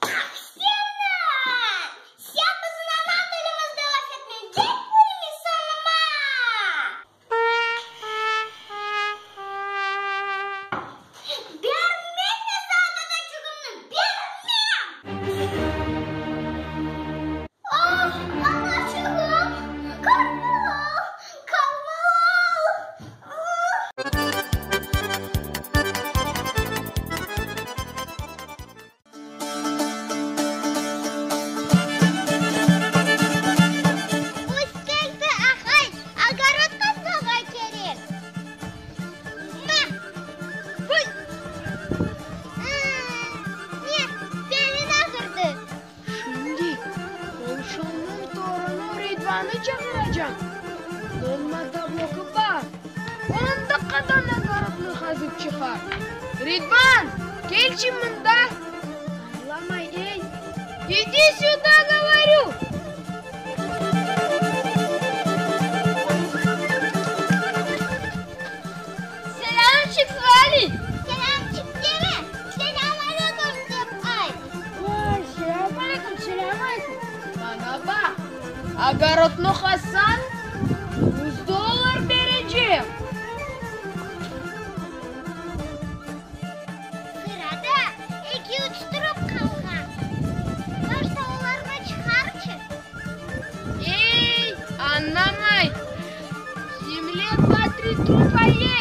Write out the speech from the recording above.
Aksenov! Sen bizim ana tilimizde laf etmege bilmeysiñmi? Bermem men saña tataçığımnı, bermem! Ah, anaçığım, qartal, qartal! Üskelti aqay, ogorod qazmağa kerek. Ma, huy! Ne, belin ağırdı? Şimdi qomşumnıñ torunı Ridvannı çağıracam. Onıñ motoblokı bar, on daqqadan ogorodnı qazıp çıqar. Ridvan, kelçi mında! Añlamay, ey! İdi süda, govorü! Selâmçik, Vali! Selâmçik deme, selâm aleyküm dep ayt! Vay, selâm aleyküm, selâm aleyküm! Maña baq, ogorodnı qazsañ, yuz dollar berecem! Sırada eki-üç trup qalğan. Başta olarnı çıqarçı. Ey, añlamay, zemlâ dva-tri trupa est.